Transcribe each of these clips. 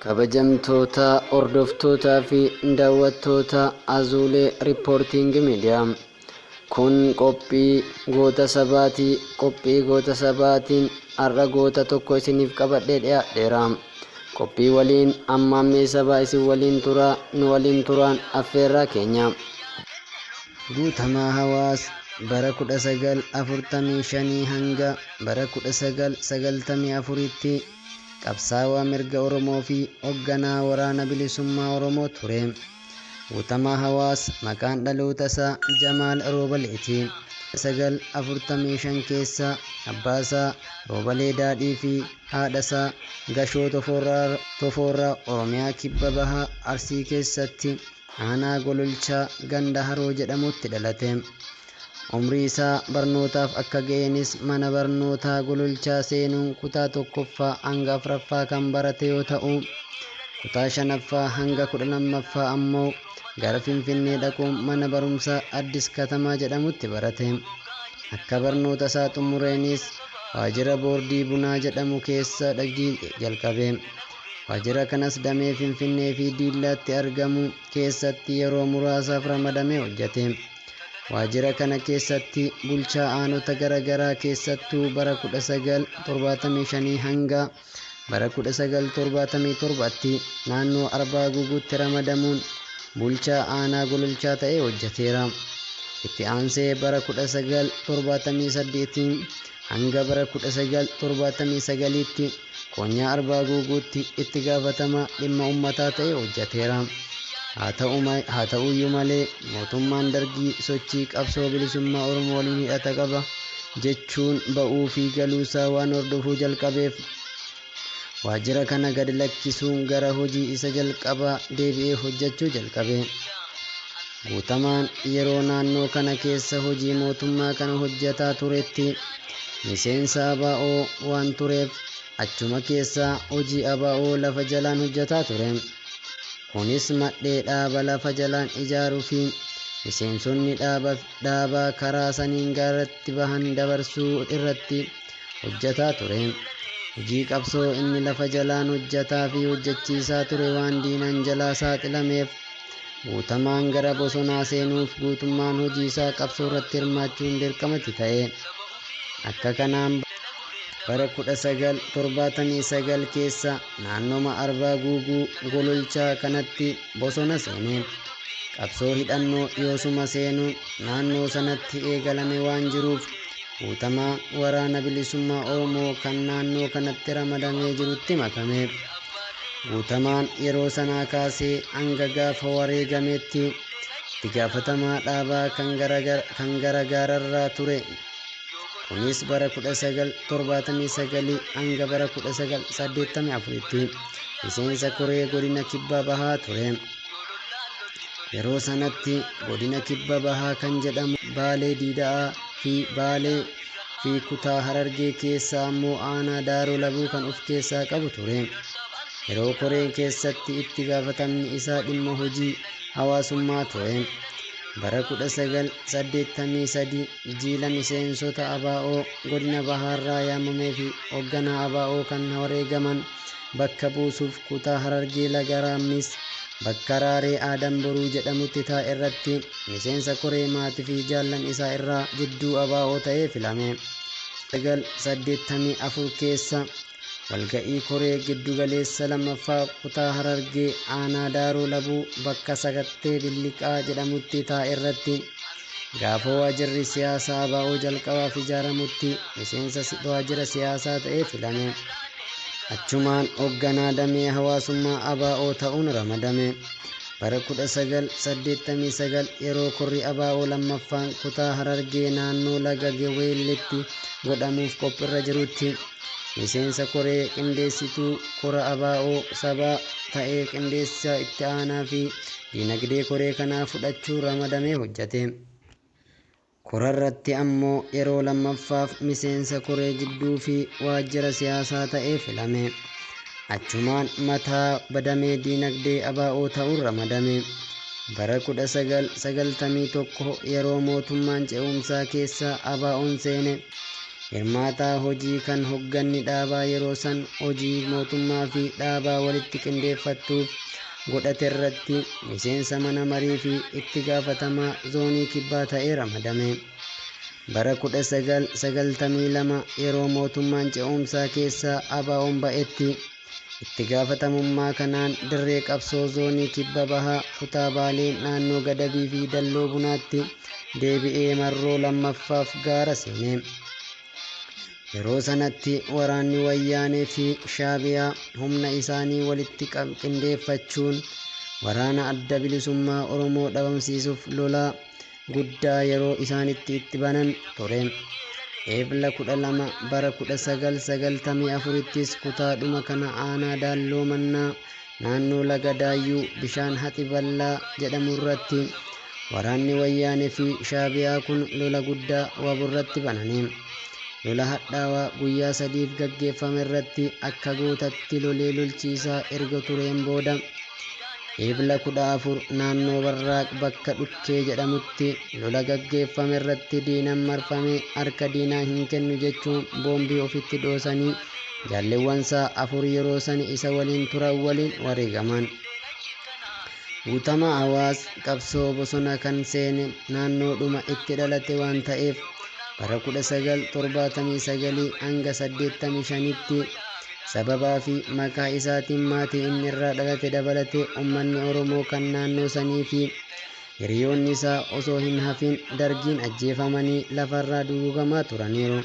Kabajamtoota hordoftootaa fi daawwattoota Azuulee Riippoortiing Miidiyaa. Kun qophii goota sabaatii. Qophii goota sabaatiin har'a goota tokko isiniif qabadhee dhiyaadheera. Qophii waliin ammaammee sabaa isin waliin turaa, nu waliin turaan affeerraa keenya. Guutamaa Hawaas bara 1945 hanga bara 1994tti qabsaawaa mirga Oromoo fi hoogganaa waraana bilisummaa Oromoo ture. Guutamaa Hawaas maqaan dhaloota isaa Jamaal Roobaleeti. 1945 keessa abbaasaa Roobalee Daadhii fi haadhasaa Gashoo Tofoorraa Oromiyaa Kibba Bahaa Arsii keessatti aanaa Gololchaa ganda Haroo jedhamutti dhalate. Umrii isaa barnootaaf akka ga'eenis mana barnootaa Gololchaa seenuun kutaa tokkoffaa hanga afuraffaa kan barate yoo ta'u, kutaa shanaffaa hanga 12ffaa ammoo gara Finfinnee dhaquun mana barumsaa Addis Katamaa jedhamutti barate. Akka barnoota isaa xumureenis waajjira boordii bunaa jedhamu keessa hojii jalqabe. Waajjira kanas damee Finfinnee fi Diillaatti argamu keessatti yeroo muraasaaf ramadamee hojjete. Waajjira kana keessatti bulchaa aanota garaagaraa keessattuu bara 1975 hanga bara 1977tti naannoo Arbaa Guuguutti ramadamuun bulchaa aanaa Gololchaa ta'ee hojjeteera. Itti aansee bara 1978 hanga bara 1979tti Konyaa Arbaa Guuguutti itti gaafatamaa dhimma uummataa ta'ee hojjeteera. Haa ta'uyyuu malee mootummaan Dargii sochii qabsoo bilisummaa Oromoo waliin hidhata qaba jechuun ba'uu fi galuusaa waan hordofuu jalqabeef waajjira kana gad lakkisuun gara hojii isa jalqabaa deebi'ee hojjechuu jalqabe. Guutamaan yeroo naannoo kana keessa hojii mootummaa kana hojjetaa turetti miseensa ABO waan tureef achuma keessaa hojii ABO lafa jalaan hojjetaa ture. Kunis madhee dhaaba lafa jalaan ijaaruu fi miseensonni dhaabaa karaa saniin gaaratti bahan dabarsuu irratti hojjetaa ture. Hojii qabsoo inni lafa jalaan hojjetaa fi hojjechiisaa ture waan diinaan jalaa saaxilameef Guutamaan gara bosonaa seenuuf guutummaan hojii isaa qabsoo irratti hirmaachuun dirqamatti ta'e. Akka kanaan bara 1979 keessa naannoma Arbaa Guuguu Gololchaa kanatti bosona seene. Qabsoo hidhannoo yoosuma seenuun naannoo sanatti eegalame waan jiruuf Guutamaa waraana bilisummaa Oromoo kan naannoo kanatti ramadamee jirutti makame. Guutamaan yeroo sanaa kaasee hanga gaafa wareegameetti itti gaafatamaa dhaabaa kan garagaararraa ture. Kunis bara 1979 hanga bara 1984tti miseensa koree godina Kibba Bahaa ture. Yeroo sanatti godina Kibba Bahaa kan jedhamu Baalee Diida'aa fi Baalee fi kutaa Harargee keessaa ammoo aanaa Daaroo Labuu kan of keessaa qabu ture. Yeroo koreen keessatti itti gaafatamni isaa dhimma hojii hawaasummaa ture. Bara 1983 jiila miseensota ABO godina Bahaarraa yaamamee fi hoogganaa ABO kan wareegaman bakka buusuuf kutaa Harargee Laga Raammis bakka Raaree Aadam Boruu jedhamutti taa'e irratti miseensa koree maatii fi jaallan isaa irraa jidduu ABO ta'ee filame. 1984 keessa walga'ii koree giddugaleessa lammaffaa kutaa Harargee aanaa Daaroo Labuu bakka Sakattee Billiqaa jedhamutti taa'e irratti gaafa waajjirri siyaasaa ABO jalqabaaf ijaaramutti miseensa waajjira siyaasaa ta'ee filame. Achumaan hoogganaa damee hawaasummaa ABO ta'uun ramadame. Bara 1989 yeroo korri ABO lammaffaan kutaa Harargee naannoo Laga Geweelletti godhamuuf qophiirra jirutti miseensa koree qindeessituu kora ABO sabaa ta'ee qindeessaa itti aanaa fi diinagdee koree kanaa fudhachuun ramadamee hojjete. Korarratti ammoo yeroo lammaffaaf miseensa koree jidduu fi waajjira siyaasaa ta'ee filame. Achumaan mataa badamee diinagdee ABO ta'uun ramadame. Bara 1991 yeroo mootummaan ce'umsaa keessa ABO'n seene Hirmaataa hojii kan hogganni dhaabaa yeroo san hojii mootummaa fi dhaabaa walitti qindeeffattuuf godhate irratti miseensa mana marii fi itti gaafatamaa zoonii kibbaa ta'ee ramadame. Bara 1992 yeroo mootummaan ce'umsaa keessaa ABO'n ba'etti itti gaafatamummaa kanaan dirree qabsoo zoonii kibba bahaa kutaa Baalee naannoo Gadabii fi Dalloo Bunaatti deebi'ee marroo lammaffaaf gaara seene. Yeroo sanatti waraanni Wayyaanee fi Shaabiyaa humna isaanii walitti qindeeffachuun waraana adda bilisummaa Oromoo dhabamsiisuuf lola guddaa yeroo isaanitti itti banan ture. Eebla 12 bara 1994ttis kutaadhuma kana aanaa Daalloo Mannaa naannoo Laga Daayyuu bishaan Haxi Ballaa jedhamu irratti waraanni Wayyaanee fi Shaabiyaa kun lola guddaa waburratti banani. Lola hadhaawaa guyyaa sadiif gaggeeffame irratti akka gootatti lolee lolchiisaa erga tureen booda Eebla 14 naannoo Barraaq bakka Dhukkee jedhamutti lola gaggeeffame irratti diinan marfamee harka diinaa hin kennu jechuun boombii ofitti dhoosanii jaalleewwansaa afur yeroo san isa waliin turan waliin wareegaman. Guutamaa Hawaas qabsoo bosona kan seene naannoodhuma itti dhalate waan ta'eef bara 1979 hanga 85tti sababaa fi maqaa isaatiin maatii inni irraa dhalate dabalatee uummanni Oromoo kan naannoo sanii fi hiriyoonni isaa osoo hin hafin dargiin ajjeefamanii lafarraa duguugamaa turaniiru.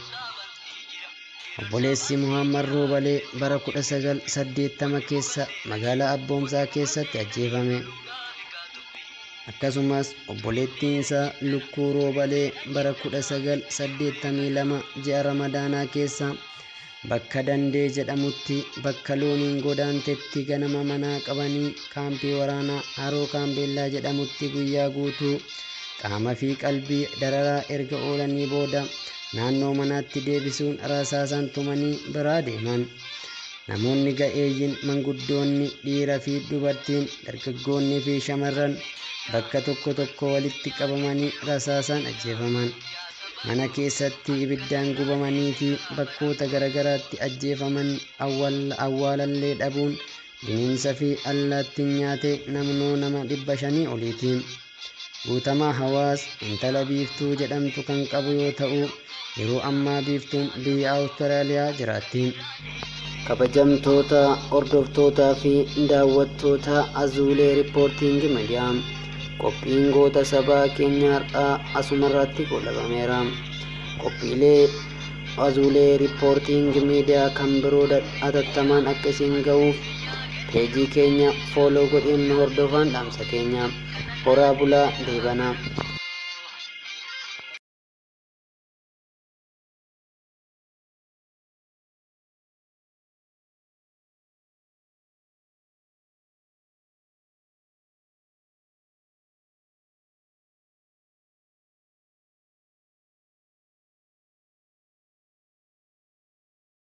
Obboleessi Muhammad Roobalee bara 1980 keessa magaalaa Abboomsaa keessatti ajjeefame. Akkasumas obboleettiin isaa Lukkuu Roobalee bara 1982 ji'a Ramadaanaa keessa bakka Dandee jedhamutti bakka looniin godaantetti ganama manaa qabanii kaampii waraanaa Haroo Kaambeellaa jedhamutti guyyaa guutuu qaama fi qalbii dararaa erga oolanii booda naannoo manaatti deebisuun rasaasaan tumanii biraa deeman. Namoonni ga'eeyyiin manguddoonni dhiiraa fi dubartiin dargaggoonnii fi shamarran bakka tokko tokko walitti qabamanii rasaasaan ajjeefaman. Mana keessatti ibiddaan gubamanii fi bakkoota garaagaraatti ajjeefaman awwaalallee dhabuun bineensa fi allaattiin nyaate naannoo nama 500 oliiti. Guutamaa Hawaas intala Biiftuu jedhamtu kan qabu yoo ta'u yeroo ammaa Biiftuun biyya Awustiraaliyaa jiraatti. Kabajamtoota hordoftootaa fi daawwattoota Azuulee Riippoortiingi Miidiyaa qophiin goota sabaa keenya har'aa asumarratti goolabameera. Qophiilee Azuulee Riippoortiingi Miidiyaa kan biroo hatattamaan akka isin ga'uuf peejii keenya follow godheen nu hordofaan dhaamsa keenya. Horaa bulaa deebanaa.